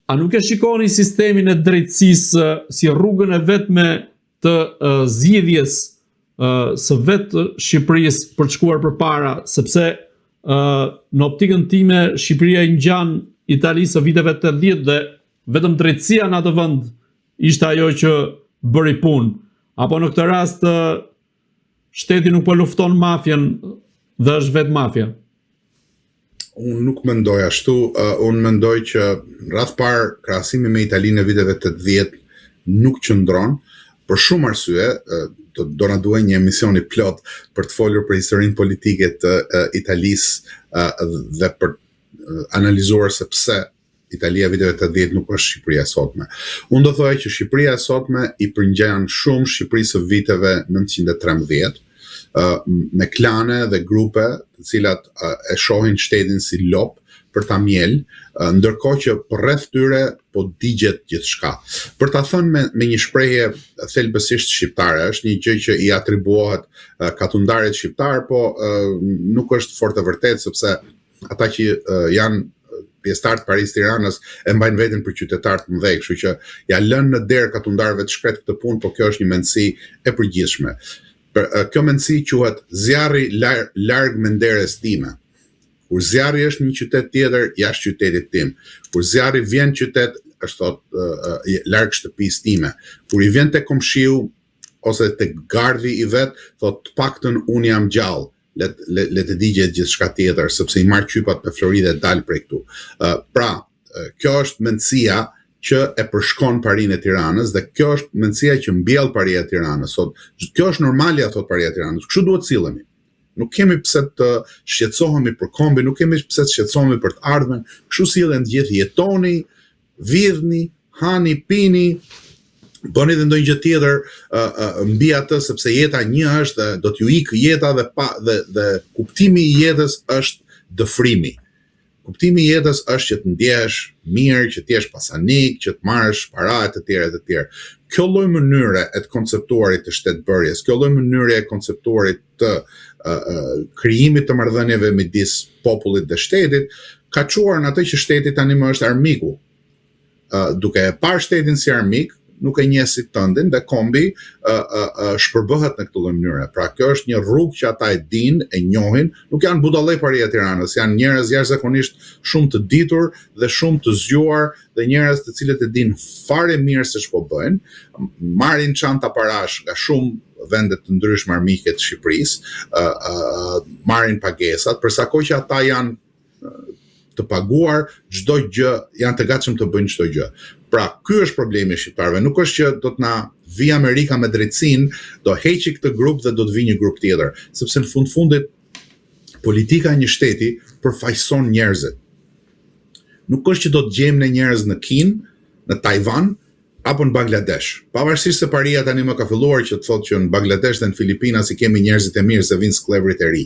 A nuk e shikoni sistemin e drejtësisë si rrugën e vetme të zgjidhjes së vetë Shqipërisë për të shkuar përpara, sepse në optikën time Shqipëria i ngjan Italisë së viteve 80 dhe vetëm drejtësia në atë vend ishte ajo që bëri punë. Apo në këtë rast shteti nuk po lufton mafien dhe është vetë mafia. Unë nuk mendoj ashtu, uh, unë mendoj që radhë parë krahasimi me Italinë e viteve 80 nuk qëndron për shumë arsye, uh, do do na duhej një emision i plotë për të folur për historinë politike të uh, Italisë uh, dhe për uh, analizuar se pse Italia e viteve 80 nuk është Shqipëria e sotme. Unë do thoja që Shqipëria e sotme i përngjan shumë Shqipërisë së viteve 913, me klane dhe grupe të cilat e shohin shtetin si lopë për ta mjel, ndërkohë që përreth tyre po digjet gjithçka. Për ta thënë me, me një shprehje thelbësisht shqiptare, është një gjë që i atribuohet katundarit shqiptar, po nuk është fort e vërtetë sepse ata që janë pjesëtarë të parisë Tiranës e mbajnë veten për qytetarë të mëdhenj, kështu që ja lënë në derë katundarëve të shkretë këtë punë, por kjo është një mendësi e përgjithshme. Për, kjo mendësi quhet zjarri lar, larg menderes time. Kur zjarri është në një qytet tjetër, jashtë qytetit tim. Kur zjarri vjen në qytet, është thot larg shtëpisë time. Kur i vjen te komshiu ose te gardhi i vet, thot të paktën unë jam gjallë le le le të digjet gjithçka tjetër sepse i marr qypat me flori dhe dal prej këtu. Uh, pra, kjo është mendësia që e përshkon parinë e Tiranës dhe kjo është mendësia që mbjell paria e Tiranës. Sot, kjo është normalja thot paria e Tiranës. Kështu duhet sillemi. Nuk kemi pse të shqetësohemi për kombin, nuk kemi pse të shqetësohemi për të ardhmen. Kështu sillen të gjithë, jetoni, vidhni, hani, pini, bëni dhe ndonjë gjë tjetër uh, uh, mbi atë sepse jeta një është dhe do t'ju ikë jeta dhe pa dhe dhe kuptimi i jetës është dëfrimi. Kuptimi i jetës është që të ndjehesh mirë, që të jesh pasanik, që të marrësh para e të tjera e të tjera. Kjo lloj mënyre e të konceptuarit të shtetbërjes, kjo lloj mënyre e konceptuarit të uh, uh, krijimit të marrëdhënieve midis popullit dhe shtetit, ka çuar në atë që shteti tani më është armiku. Uh, duke e parë shtetin si armik, nuk e njeh si tëndin dhe kombi uh, uh, uh, shpërbëhet në këtë lloj mënyre. Pra kjo është një rrugë që ata e dinë, e njohin, nuk janë budallej paria e Tiranës, janë njerëz jashtëzakonisht shumë të ditur dhe shumë të zgjuar dhe njerëz të cilët e dinë fare mirë se ç'po bëjnë, marrin çanta parash nga shumë vende të ndryshme armike të Shqipërisë, ë uh, uh, marrin pagesat, për sa kohë që ata janë të paguar, çdo gjë janë të gatshëm të bëjnë çdo gjë. Pra, ky është problemi i shqiptarëve, nuk është që do të na vijë Amerika me drejtësinë, do heqi këtë grup dhe do të vijë një grup tjetër, sepse në fund fundit politika e një shteti përfaqëson njerëzit. Nuk është që do të gjejmë ne njerëz në Kinë, në Tajvan apo në Bangladesh. Pavarësisht se paria tani më ka filluar që të thotë që në Bangladesh dhe në Filipinas i kemi njerëzit e mirë se vijnë skllevërit e ri.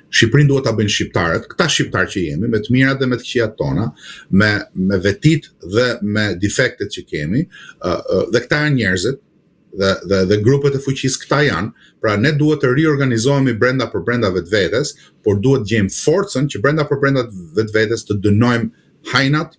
Shqipërinë duhet ta bëjnë shqiptarët, këta shqiptarë që jemi, me të mirat dhe me të këqijat tona, me me vetitë dhe me defektet që kemi, uh, uh, dhe këta janë njerëzit, dhe dhe dhe grupet e fuqisë këta janë, pra ne duhet të riorganizohemi brenda për brenda vetvetes, por duhet të gjejmë forcën që brenda për brenda vetvetes të dënojmë hajnat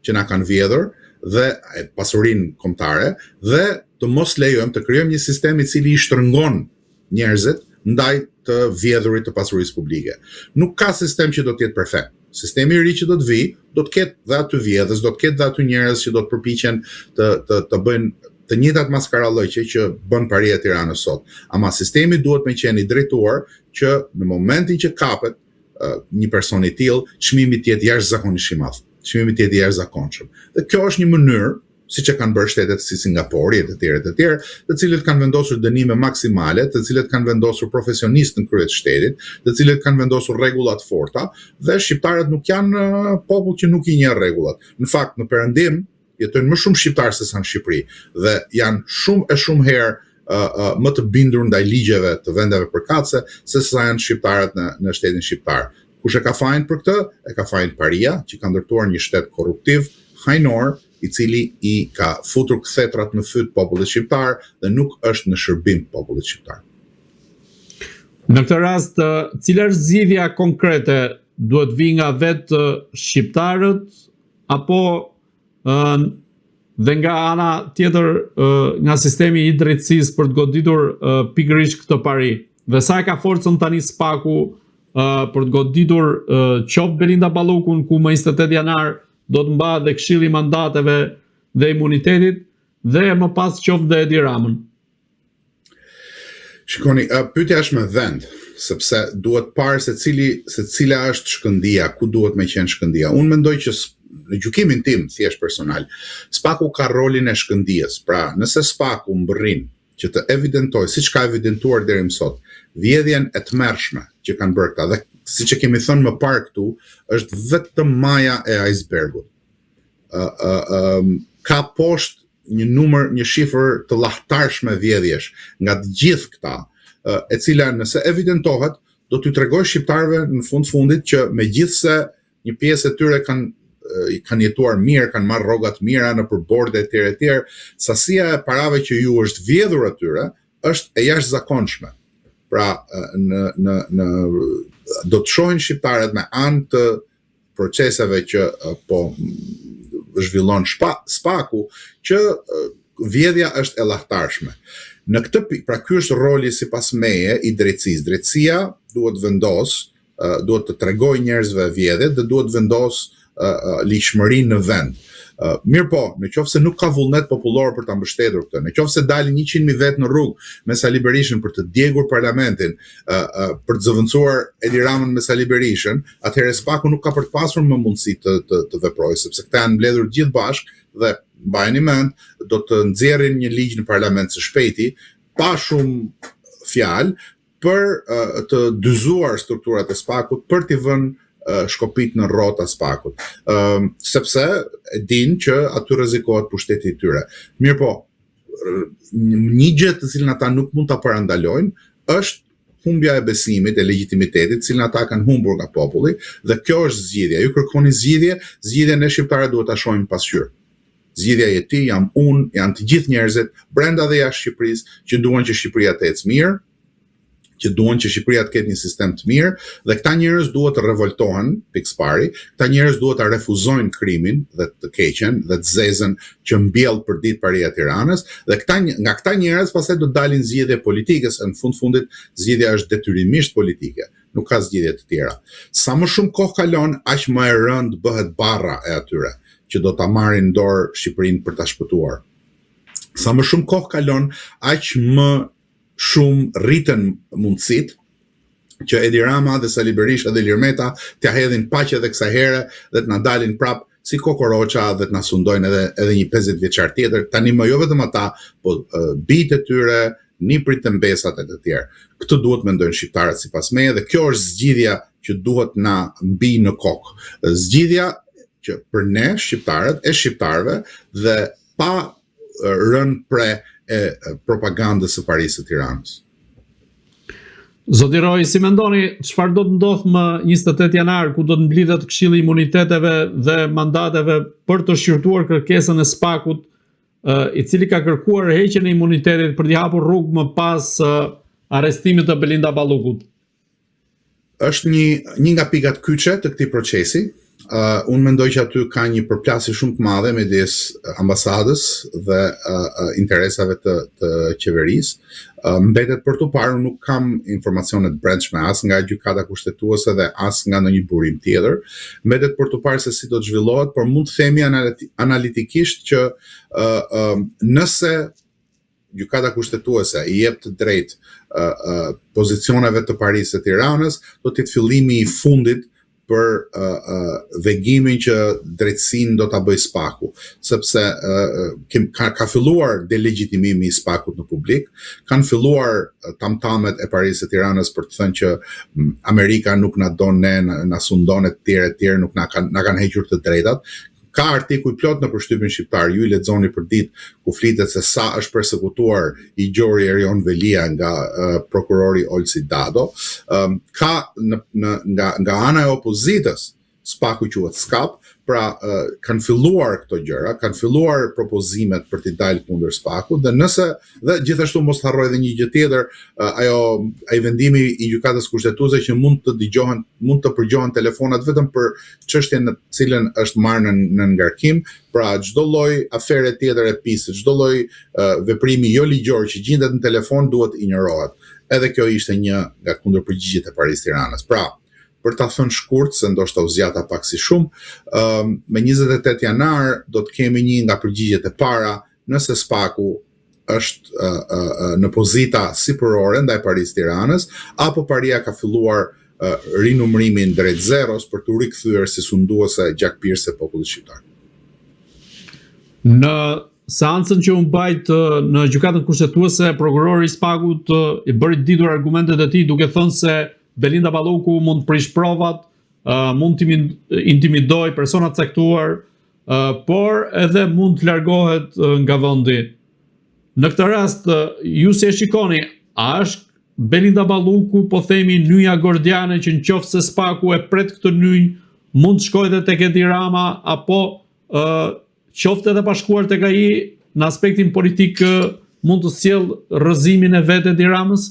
që na kanë vjedhur dhe pasurinë kombëtare dhe të mos lejojmë të krijojmë një sistem i cili i shtrëngon njerëzit ndaj të vjedhurit të pasurisë publike. Nuk ka sistem që do të jetë perfekt. Sistemi i ri që do të vijë, do të ketë dhe aty vjedhës, do të ketë dhe aty njerëz që do të përpiqen të të të bëjnë të njëjtat maskarallëqe që bën paria e Tiranës sot. Ama sistemi duhet me qenë i drejtuar që në momentin që kapet një person i tillë, çmimi të jetë jashtëzakonisht i madh. Çmimi të jetë i jashtëzakonshëm. Dhe kjo është një mënyrë siç e kanë bërë shtetet si Singapori e të tjerë e të tjerë, të cilët kanë vendosur dënime maksimale, të cilët kanë vendosur profesionistë në krye të shtetit, të cilët kanë vendosur rregulla të forta dhe shqiptarët nuk janë popull që nuk i njeh rregullat. Në fakt, në perëndim jetojnë më shumë shqiptarë se sa në Shqipëri dhe janë shumë e shumë herë uh, më të bindur ndaj ligjeve të vendeve përkatëse se sa janë shqiptarët në në shtetin shqiptar. Kush e ka fajin për këtë? E ka fajin paria, që ka ndërtuar një shtet korruptiv, hajnor, i cili i ka futur kthetrat në fyt popullit shqiptar dhe nuk është në shërbim të popullit shqiptar. Në këtë rast, cila është zgjidhja konkrete? Duhet vijë nga vetë shqiptarët? apo dhe nga ana tjetër nga sistemi i drejtësisë për të goditur pikërisht këtë pari. Dhe sa e ka forcën tani SPAK-u për të goditur qoftë Belinda Ballukun ku më 28 janar do të mbahet dhe Këshilli i Mandateve dhe Imunitetit dhe më pas qoftë dhe Edi Ramën. Shikoni, pyetja është me vend, sepse duhet parë se cili se cila është shkëndija, ku duhet me qenë shkëndija. Unë mendoj që në gjykimin tim, thjesht personal, Spaku ka rolin e shkëndijës. Pra, nëse Spaku mbërrin që të evidentojë, siç ka evidentuar deri më sot, vjedhjen e tmerrshme që kanë bërë këta dhe siç e kemi thënë më parë këtu, është vetëm maja e icebergut. Ë ë ë ka poshtë një numër, një shifër të llahtarshme vjedhjesh nga të gjithë këta, e cila nëse evidentohet, do t'ju tregojë shqiptarëve në fund fundit që megjithëse një pjesë e tyre kanë kanë jetuar mirë, kanë marrë rroga të mira nëpër borde etj etj, sasia e parave që ju është vjedhur atyre është e jashtëzakonshme. Pra në në në do të shohin shqiptarët me anë të proceseve që po zhvillon shpa, Spaku, që vjedhja është e llahtarshme. Në këtë pikë, pra ky është roli sipas meje i drejtësisë. Drejtësia duhet vendos, duhet të tregojë njerëzve vjedhjet dhe duhet vendos ligjshmërinë në vend. Mirëpo, në qoftë se nuk ka vullnet popullor për ta mbështetur këtë, në qoftë se dalin 100.000 vetë në rrugë me Sali Berishën për të djegur parlamentin, për të zëvendësuar Edi Ramën me Sali Berishën, atëherë Spaku nuk ka për të pasur më mundësi të të, të veprojë, sepse këta janë mbledhur të gjithë bashkë dhe mbajeni mend, do të nxjerrin një ligj në parlament së shpejti, pa shumë fjalë, për uh, të dyzuar strukturat e Spakut, për t'i vënë uh, shkopit në rrota Spakut. Uh, sepse e dinë që aty rrezikohet pushteti i tyre. Mirëpo, një gjë të cilën ata nuk mund ta parandalojnë është humbja e besimit, e legjitimitetit, të cilën ata kanë humbur nga populli, dhe kjo është zgjidhja. Ju kërkoni zgjidhje, zgjidhjen ne shqiptarët duhet ta shohim pasqyrë. Zgjidhja je ti, jam unë, janë të gjithë njerëzit brenda dhe jashtë Shqipërisë që duan që Shqipëria të ecë mirë, që duan që Shqipëria të ketë një sistem të mirë dhe këta njerëz duhet të revoltohen pikësëpari, këta njerëz duhet ta refuzojnë krimin dhe të keqen dhe të zezën që mbjell për ditë paria e Tiranës dhe këta nga këta njerëz pastaj do të dalin zgjidhje politike, se në fund fundit zgjidhja është detyrimisht politike, nuk ka zgjidhje të tjera. Sa më shumë kohë kalon, aq më e rëndë bëhet barra e atyre që do ta marrin në dorë Shqipërinë për ta shpëtuar. Sa më shumë kohë kalon, aq më shumë rriten mundësitë që Edi Rama dhe Sali Berisha dhe Ilir Meta t'ja hedhin paq edhe kësaj here dhe të na dalin prap si kokoroça dhe të na sundojnë edhe edhe një 50 vjeçar tjetër, tani më jo vetëm ata, po bijtë e tyre, nipërit e mbesat e të tjerë. Këtë duhet mendojnë shqiptarët sipas meje dhe kjo është zgjidhja që duhet na mbijë në kokë. Zgjidhja që për ne shqiptarët e shqiptarëve dhe pa rënë pre e propagandës së parisë së Tiranës. Zoti Rroj, si mendoni çfarë do të ndodhë më 28 janar ku do të mblidhet Këshilli i Imuniteteve dhe Mandateve për të shqyrtuar kërkesën e SPAK-ut, i cili ka kërkuar heqjen e imunitetit për t'i hapur rrugë më pas arrestimit të Belinda Ballukut? Është një një nga pikat kyçe të këtij procesi. Uh, unë mendoj që aty ka një përplasje shumë të madhe midis ambasadës dhe uh, uh, interesave të të qeverisë. Uh, mbetet për t'u parë, unë nuk kam informacione të brendshme as nga gjykata kushtetuese dhe as nga ndonjë burim tjetër. Mbetet për t'u parë se si do të zhvillohet, por mund të themi analitikisht që uh, uh, nëse Gjykata Kushtetuese i jep të drejtë uh, uh, pozicioneve të parisë së Tiranës, do të jetë fillimi i fundit për uh, uh, vegimin që drejtësinë do ta bëjë Spaku, sepse uh, kem, ka, ka filluar delegjitimimi i Spakut në publik, kanë filluar tamtamet e parisë së Tiranës për të thënë që Amerika nuk na don ne, na, na sundon e të tjerë e të tjerë, nuk na kanë na kanë hequr të drejtat. Ka artikuj plot nëpër shtypin shqiptar, ju i lexoni për ditë, ku flitet se sa është persekutuar i gjori Erion Veliaj nga uh, prokurori Olsi Dado. Um, ka në, në, nga, nga ana e opozitës, SPAK-u quhet SKAP, pra kanë filluar këto gjëra, kanë filluar propozimet për t'i dalë kundër SPAK-ut dhe nëse dhe gjithashtu mos harroj edhe një gjë tjetër, ajo ai vendimi i gjykatës kushtetuese që mund të dëgjohen, mund të përgjohen telefonat vetëm për çështjen në të cilën është marrë në në ngarkim, pra çdo lloj afere tjetër e pistë, çdo lloj veprimi jo ligjor që gjendet në telefon duhet injorohet. Edhe kjo ishte një nga kundërpërgjigjet e Parisë Tiranës. Pra, për ta thënë shkurt, se ndoshta u zgjata pak si shumë, me 28 janar do të kemi një nga përgjigjet e para nëse SPAK-u është në pozita sipërore ndaj Parisë Tiranës, apo paria ka filluar rinumërimin drejt zeros për t'u rikthyer si sunduese gjakpirëse e popullit shqiptar. Në seancën që u mbajt në Gjykatën Kushtetuese, prokurori i SPAK-ut i bëri të ditur argumentet e tij duke thënë se Belinda Balluku mund të prish provat, mund të intimidojë persona të caktuar, por edhe mund të largohet nga vendi. Në këtë rast, ju si e shikoni, a është Belinda Balluku, po themi nyja gordiane që në qoftë se SPAK-u e pret këtë nyjë, mund të shkojë edhe tek Edi Rama, apo qoftë edhe pa shkuar tek ai në aspektin politik mund të sjellë rrëzimin e vetë Edi Ramës?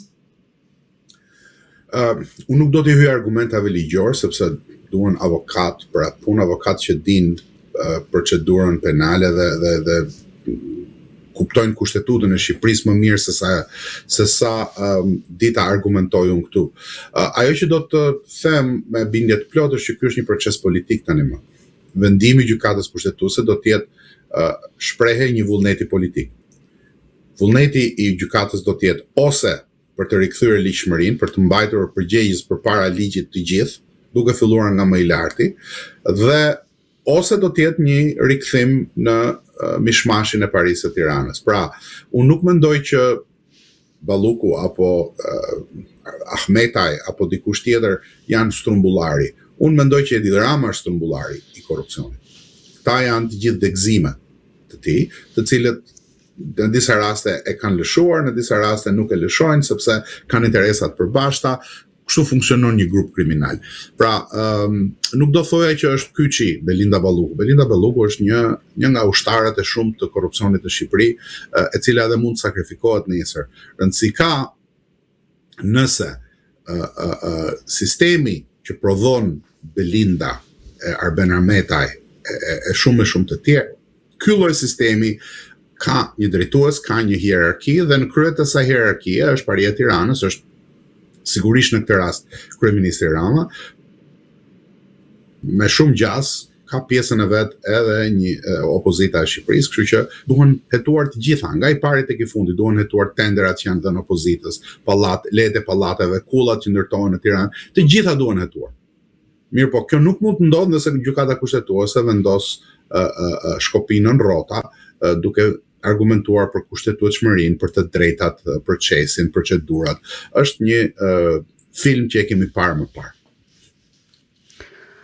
Uh, unë nuk do t'i hyj argumentave ligjor, sepse duhen avokat për atë punë, avokat që dinë uh, procedurën penale dhe, dhe, dhe kuptojnë kushtetutën e Shqipërisë më mirë se sa se sa um, di ta argumentoj unë këtu. Uh, ajo që do të them me bindje të plotë është që ky është një proces politik tani më. Vendimi i gjykatës kushtetuese do të jetë uh, shprehje e një vullneti politik. Vullneti i gjykatës do të jetë ose për të rikthyer ligjshmërinë, për të mbajtur përgjegjës përpara ligjit të gjithë, duke filluar nga më i larti, dhe ose do të jetë një rikthim në mishmashin e Parisë së Tiranës. Pra, unë nuk mendoj që Balluku apo uh, Ahmetaj apo dikush tjetër janë strumbullari. Unë mendoj që Edi Rama është strumbullari i korrupsionit. Këta janë të gjithë degëzime të tij, të cilët në disa raste e kanë lëshuar, në disa raste nuk e lëshojnë sepse kanë interesa të përbashkëta, kështu funksionon një grup kriminal. Pra, um, nuk do thoja që është kyçi Belinda Balluku. Belinda Balluku është një një nga ushtarët e shumtë të korrupsionit në Shqipëri, e cila edhe mund të sakrifikohet nesër. Rëndësi ka nëse uh, uh, uh, sistemi që prodhon Belinda, e Arben Ahmetaj e, e, e shumë e shumë të tjerë, ky lloj sistemi ka një drejtues, ka një hierarki dhe në krye të asaj hierarkie është paria e Tiranës, është sigurisht në këtë rast kryeministri Rama, me shumë gjasë ka pjesën e vet edhe një e, opozita e Shqipërisë, kështu që duhen hetuar të gjitha, nga i pari tek i fundi, duhen hetuar tenderat që janë dhënë opozitës, pallat, lejet e pallateve, kullat që ndërtohen në Tiranë, të gjitha duhen hetuar. Mirëpo, kjo nuk mund të ndodhë nëse gjykata kushtetuese vendos shkopin nën rrota, duke argumentuar për kushtetueshmërinë, për të drejtat, procesin, procedurat. Është një film që e kemi parë më parë.